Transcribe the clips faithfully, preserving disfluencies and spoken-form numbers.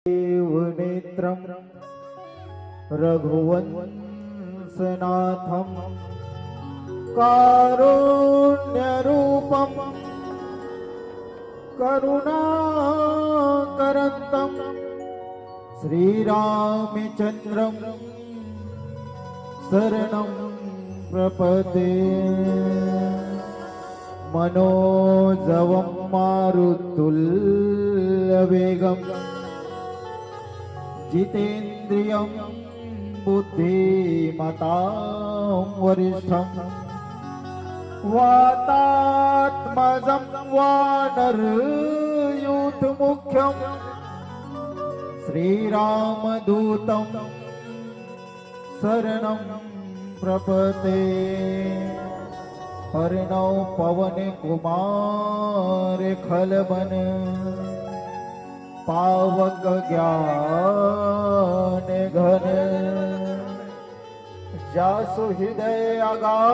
देवनेत्रं रघुवंशनाथं कारुण्यरूपं करुणाकरन्तं श्रीरामचन्द्रं शरणं प्रपद्ये। मनोजवं मारुतुल्यवेगं जितेन्द्रियं बुद्धिमतां वरिष्ठं वातात्मजं वानरयूथमुख्यं श्रीरामदूतं शरणं प्रपद्ये। प्रणव पवन कुमार खलबन पावक ज्ञान घन जासु हृदय आगार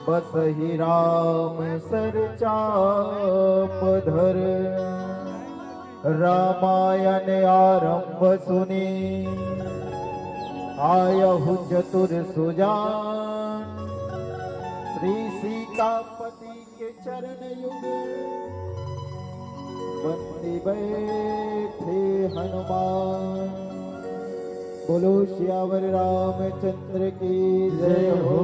बसहि राम सर चाप धर। रामायण आरंभ सुनि आयहु चतुर सुजान श्री सीतापति के चरण युग बंदी बैठे हनुमान। बोलो सियावर रामचंद्र की जय हो।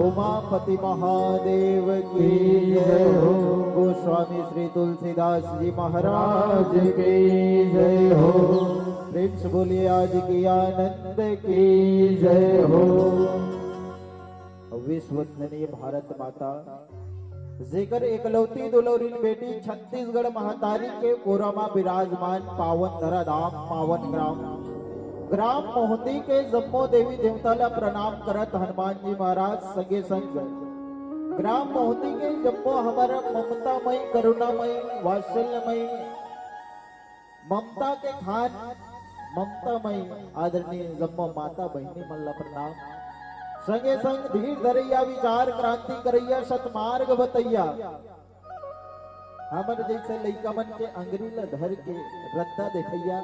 उमापति महादेव की जय हो। गोस्वामी श्री तुलसीदास जी महाराज की जय हो। प्रेम से बोलिए आज की आनंद की जय हो। विश्ववंदनीय भारत माता, जेकर एकलौती दुलौरिन बेटी छत्तीसगढ़ महतारी के कोरा मा विराजमान पावन धरा धाम, पावन ग्राम, ग्राम मोहंदी के जम्मो देवी देवता ला प्रणाम करत हनुमान जी महाराज संगे संग ग्राम मोहंदी के जम्मो हमर ममतामयी, करुणामयी, वात्सल्यमयी, ममता के खान, ममतामयी आदरणीय जम्मो माता बहिनी मन ला प्रणाम। संगे संग धीर धरैया, विचार क्रांति करैया, सतमार्ग बतैया, हमर जैसे लइका मन के अंगरी ला धर के रद्दा देखैया,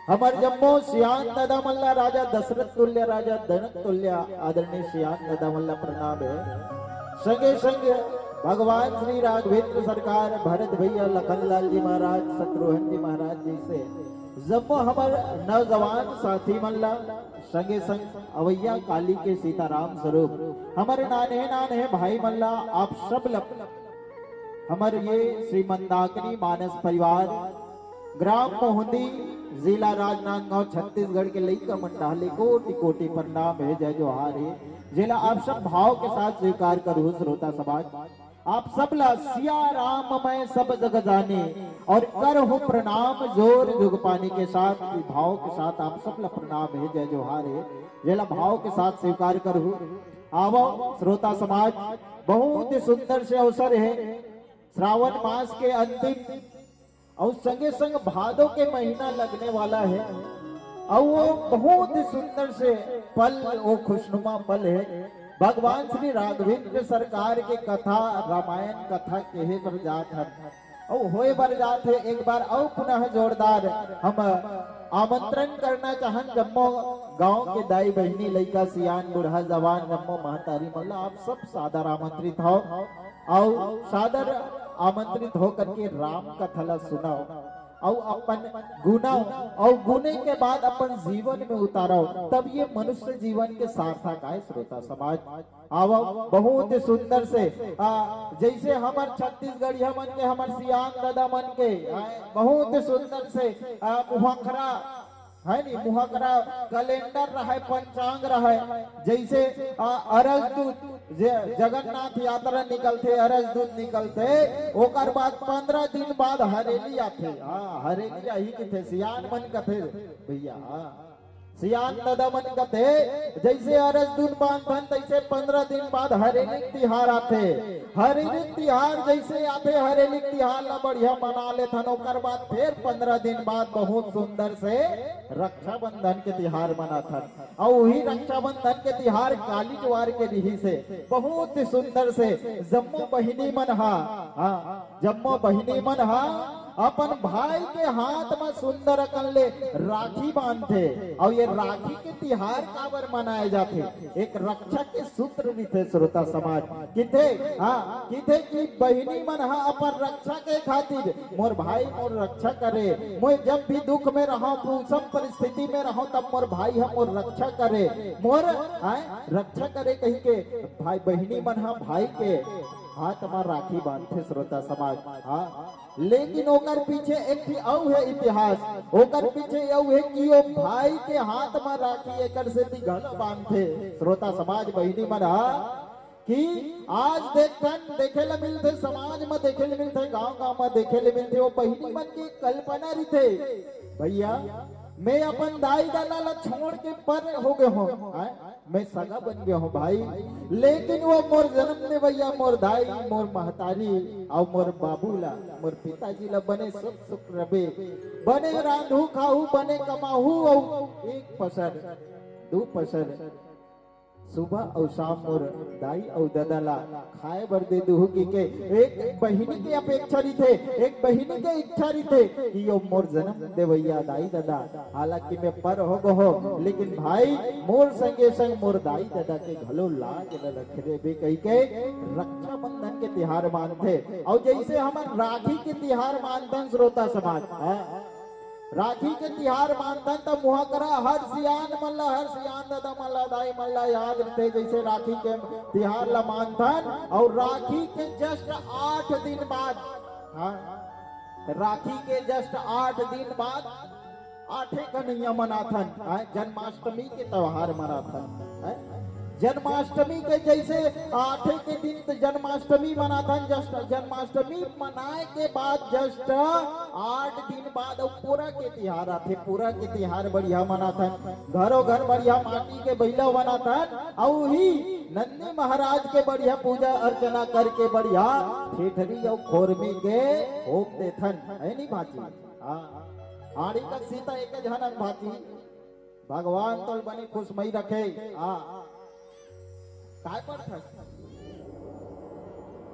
हमर जम्मो सियान दादा मन ला, राजा दशरथ तुल्य, राजा जनक तुल्य आदरणीय सियान दादा मन ला प्रणाम हे। संगे संग भगवान श्री राघवेंद्र सरकार, भरत भैया, लखन लाल जी महाराज, शत्रुघ्न जी महाराज जैसे जम्मो हमर नौजवान साथी मन ला, संगे संग अवैया काली के सीताराम स्वरूप हमर नान्हे नान्हे भाई मन ला, आप सब ला हमर ये श्री मंदाकिनी मानस परिवार, ग्राम मोहंदी, जिला राजनांदगांव, छत्तीसगढ़ के लइका मन डहार ले कोटि कोटि प्रणाम हे, जय जोहार हे, जेला आप सब भाव के साथ स्वीकार करहु श्रोता समाज। आप सब ला सिया राम मैं सब जग जानी और करहु प्रणाम जोर जुग पानी के साथ, भाव के साथ आप सब ला प्रणाम हे, जय जोहार हे, जेला भाव के साथ स्वीकार करहु। आवो श्रोता समाज, बहुत ही सुंदर से अवसर हे, श्रावण मास के अंतिम अउ संगे संग भादो के महीना लगने वाला हे, अउ वो बहुत ही सुंदर से पल, वो खुशनुमा पल हे। भगवान श्री राघवेंद्र सरकार के कथा, रामायण कथा कहे बर जात हन, अउ होए बर जात हे। एक बार अउ पुनः जोरदार हम आमंत्रण करना चाहन जम्मो गांव के दाई बहिनी, लइका सियान, बूढ़ा जवान, जम्मो महतारी मन ला आप सब सादर आमंत्रित हव। अउ सादर आमंत्रित होकर के राम कथा ला सुनव अउ अपन गुनव अउ गुने के बाद अपन जीवन में उतारव, तब ये मनुष्य जीवन के सार्थक आय। श्रोता समाज, आवव, बहुत ही सुंदर से, आ, जैसे हमर छत्तीसगढ़िया मन के, हमर सियान दादा मन के, आ, बहुत ही सुंदर से, आ, मुहखरा है नी, मुहकरा कैलेंडर रहय, पंचांग रहय, जैसे, आ, अरजदूत, जे जगन्नाथ यात्रा निकलथे, अरजदूत निकलथे, ओकर बाद पंद्रह दिन बाद हरेली आथे। हाँ, हरेली आही कथे, सियान मन कथे भैया, हाँ। सियान दादा मन कथे, जैसे अरजदूत बांधथन, तैसे पंद्रह दिन बाद हरेली तिहार आथे। हरेली तिहार जैसे आथे, हरेली तिहार ला बढ़िया मना लेथन, ओकर बाद फिर पंद्रह दिन बाद बहुत सुंदर से रक्षाबंधन के तिहार मनाथन। अउ वही रक्षाबंधन के तिहार काली जुआर के रिहिसे, बहुत ही सुंदर से जम्मो बहिनी मन हा, हाँ, जम्मो बहिनी मन हा अपन भाई के हाथ म सुंदर अकन ले राखी बांधथे। अउ ये राखी के तिहार काबर मनाए जाथे? एक रक्षा के सूत्र रहिथे, श्रोता समाज। किथे, हाँ, किथे कि बहिनी मन ह अपन रक्षा के खातिर, मोर भाई मोर रक्षा करे, मैं जब भी दुख में रहूं, विषम परिस्थिति में रहूं, तब मोर भाई ह मोर रक्षा करे, मोर, हाँ, रक्षा करे कहिके भाई, बहिनी मन ह भाई के हाथ म राखी बांधथे, श्रोता समाज। हाँ, लेकिन ओकर पीछे एक ठी अउ हे इतिहास, ओकर पीछे अउ हे कि ओ भाई के हाथ म राखी एकर सेती घलो बांधथे, श्रोता समाज, बहिनी मन ह, कि आज देखथन, देखे ल मिलथे, समाज म देखे ल मिलथे, गांव-गांव म देखे ल मिलथे, ओ बहिनी मन के कल्पना रहिथे, भैया, मैं अपन दाई-ददा ल छोड़ के पर हो गे हों, हैं? मैं सगा बन गे हों भाई, लेकिन ओ मोर जनम देवइया, मोर दाई, मोर महतारी अउ मोर बाबू ला, मोर पिताजी ला बने सुख सुख रबे, बने रांधहू खाहू, बने कमाहू अउ एक पसर, दू पसर सुबह अउ शाम मोर दाई अउ ददा ला खाए बर दे दुहू कहिके एक बहिनी के अपेक्षा रहिथे, एक बहिनी के इच्छा रहिथे कि ओ मोर जनम देवइया दाई ददा, हालांकि मैं पर हो गे हों, लेकिन भाई मोर संगे संग मोर दाई ददा के घलो लाज ल रख देबे कहिके रक्षाबंधन के तिहार मानथे। अउ जइसे हमन राखी के तिहार मानथन, श्रोता समाज, हाँ, राखी के तिहार मानथन त मुहा करा हर सियान मन ला, हर सियान ददा मन ला, दाई मन ला याद रहिथे, जइसे राखी के तिहार ला मानथन। अउ राखी के just आठ दिन बाद, हाँ, राखी के just आठ दिन बाद आठे कन्हैया मनाथन, हाँ, जन्माष्टमी के त्योहार मनाथन, हाँ। जन्माष्टमी के जइसे आठे के दिन त जन्माष्टमी मनाथन, just जन्माष्टमी मनाए के बाद just आठ दिन बाद अउ पोरा के तिहार आथे। पोरा के तिहार बढ़िया मनाथन, घरो घर बढ़िया माटी के बइला बनाथन, अउ ही नंदी महाराज के बढ़िया पूजा अर्चना करके बढ़िया ठेठरी अउ खोरमी के होम देथन, हे नी भांची? हाँ, आड़ी कस सीता एक झन अन भांची, भगवान तोल बने खुश मई रखे। हाँ, काय पढ़थस?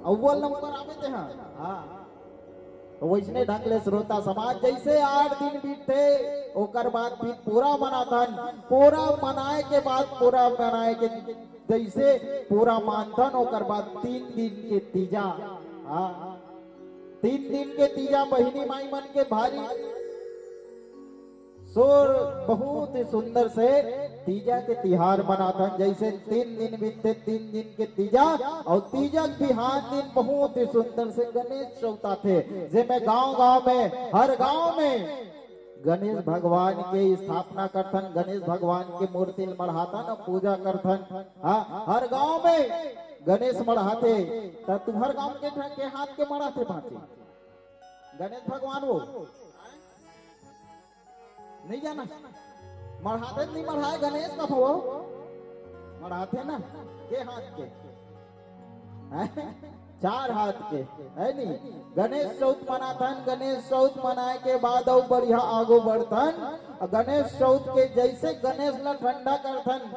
अव्वल नंबर आवे ते, हाँ, हाँ। त वइसने ढंग ले श्रोता समाज, जइसे आठ दिन बीतथे, ओकर बाद फिर पोरा मनाथन, पोरा मनाए के बाद, पोरा मनाए के जइसे पोरा मानथन, ओकर बाद तीन दिन के तीजा, हाँ, तीन दिन के तीजा बहिनी माई मन के भारी सोर बहुत ही सुंदर से तीजा के तिहार मनाथन। जइसे तीन दिन बीतथे, तीन दिन के तीजा, अउ तीजा के बिहान दिन बहुत ही सुंदर से गणेश चौथ आथे, जेमे गांव-गांव में, हर गांव में गणेश भगवान के स्थापना करथन, गणेश भगवान के मूर्ति ल मढ़ाथन अउ पूजा करथन। हाँ, हर गांव में गणेश मढ़ाथे, त तुंहर गांव के ठा-, के हाथ के मढ़ाथे भांची? गणेश भगवान वो नइ जानस, मढ़ाथे नइ मढ़ाय गणेश का वो, मढ़ाथे ना, के हाथ के? चार हाथ के, हे नी? गणेश चौथ मनाथन, गणेश चौथ मनाए के बाद अउ बढ़िया आगू बढ़थन। गणेश चौथ के जइसे गणेश ला ठंडा करथन,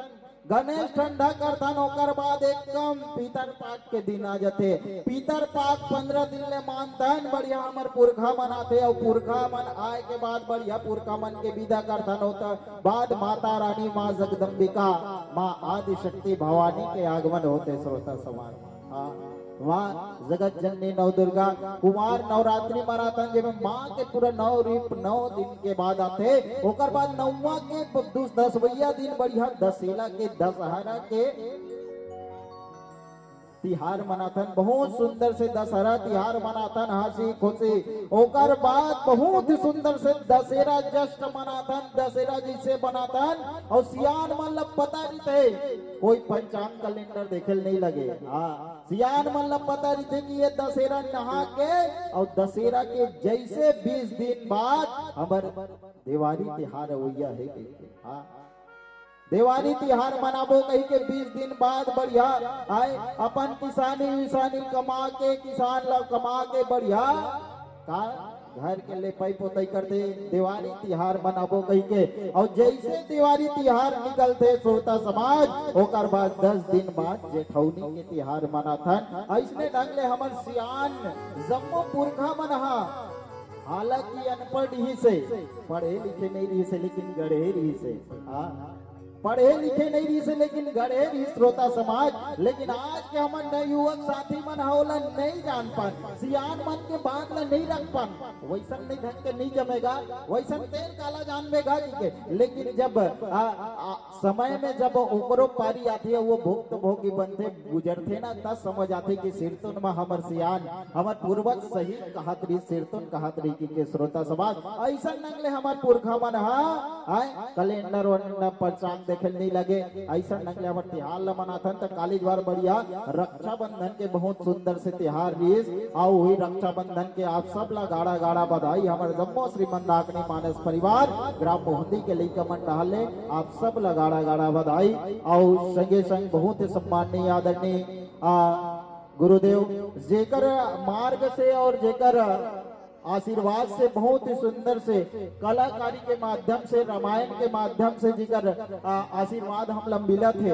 गणेश ठंडा करथन, ओकर बाद एकदम पितर पाक के दिन आ जथे। पितर पाक पंद्रह दिन ले मानथन, बढ़िया हमर पुरखा मन आथे, अउ पुरखा मन आए के बाद बढ़िया पुरखा मन के बिदा करथन, ओकर बाद माता रानी माँ जगदम्बिका, माँ आदिशक्ति भवानी के आगमन होथे, श्रोता समाज। हाँ, माँ जगत जननी नवदुर्गा कुमार नवरात्रि मनाथन, जेमे माँ के पूरा नौ रूप नौ दिन के बाद आथे। ओकर बाद नौवा के ब-, दूस-, दसवैया दिन बढ़िया दशहरा के, दशहरा के तिहार मनाथन, बहुत सुंदर से दशहरा तिहार मनाथन, हंसी खुशी। ओकर बाद बहुत ही सुंदर से दशहरा जश्न मनाथन, दशहरा जइसे मनाथन। अउ सियान मन ल पता रहिथे, कोई पंचांग कैलेंडर देखे ल नइ लगे। हाँ, सियान मन ल पता रहिथे कि ये दशहरा नहा के अउ दशहरा के जइसे बीस दिन बाद हमर देवारी तिहार अवइया हे कहिके। हाँ, देवारी तिहार मनाबो कहिके बीस दिन बाद बढ़िया आय, अपन किसानी विसानी कमा के, किसान ल कमा के बढ़िया का घर के लेपई पोतई करथे, देवारी तिहार मनाबो कहिके। अउ जइसे देवारी तिहार निकलथे, श्रोता समाज, ओकर बाद दस दिन बाद जेठौनी के तिहार मनाथन। अइसने ढंग ले हमर सियान जम्मो पुरखा मन ह हालांकि अनपढ़ रिहिस हे, पढ़े लिखे नहीं रिहिस हे, लेकिन गढ़े रिहिस हे। हाँ, पढ़े लिखे नहीं रिहिस हे, लेकिन गढ़े रिहिस, श्रोता समाज। लेकिन आज के हमन नवयुवक साथी मन ह ओला नहीं जान पान, सियान मन के बात ला नहीं रख पान, वैसन नहीं ढंग के नहीं जमेगा, वैसन तेल काला जानबेगा जी के। लेकिन जब आ, आ, समय में जब ओकरो पारी आथे, वो भुक्तभोगी बनथे, गुजरथे ना, तब समझ आथे कि सिरतोन म हमर सियान, हमर पूर्वज सही कहत रही, सिरतोन कहत रही कि के श्रोता समाज, ऐसन ढंग ले हमर पुरखा मन ह, आय, कैलेंडर वलेंडर पंचांग देखे ल नहीं लगे, ऐसन ढंग ले हमर तिहार ल मनाथन। त काली जुवार बढ़िया रक्षाबंधन के बहुत सुंदर से तिहार रिहिस, अउ वही रक्षाबंधन के आप सब ला गाड़ा गाड़ा बधाई। हमर जम्मो श्री मंदाकिनी मानस परिवार, ग्राम मोहंदी के लइका मन डहार ले आप सब ला गाड़ा गाड़ा बधाई। अउ संगे संग बहुत ही सम्माननीय आदरणीय, आ, गुरुदेव, जेकर मार्ग से और जेकर आशीर्वाद से बहुत ही सुंदर से कलाकारी के माध्यम से, रामायण के माध्यम से जेकर, आ, आशीर्वाद हमला मिलत हे,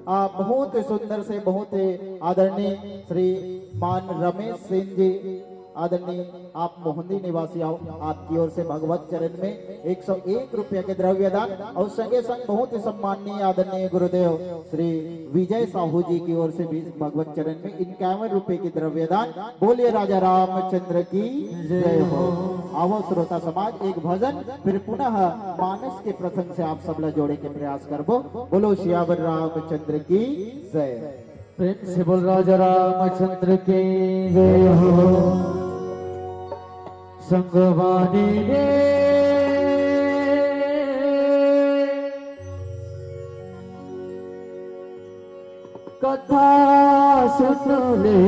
आ, बहुत ही सुंदर से, बहुत ही आदरणीय श्रीमान रमेश सेन जी, आदरणीय, आप मोहंदी निवासी आओ, आपकी ओर से भगवत चरण में एक सौ एक रुपया के द्रव्य दान अउ संगे संग बहुत ही सम्माननीय आदरणीय गुरुदेव श्री विजय साहू जी की ओर से भी भगवत चरण में इक्यावन रुपए की द्रव्य दान। बोलिए राजा रामचंद्र की जय हो। आवो श्रोता समाज, एक भजन, फिर पुनः मानस के प्रसंग से आप सब ला जोड़े के प्रयास करबो। बोलो सियावर रामचंद्र की जय। प्रेम से बोल राजा रामचंद्र की जय हो। संगवारी रे कथा सुन ले।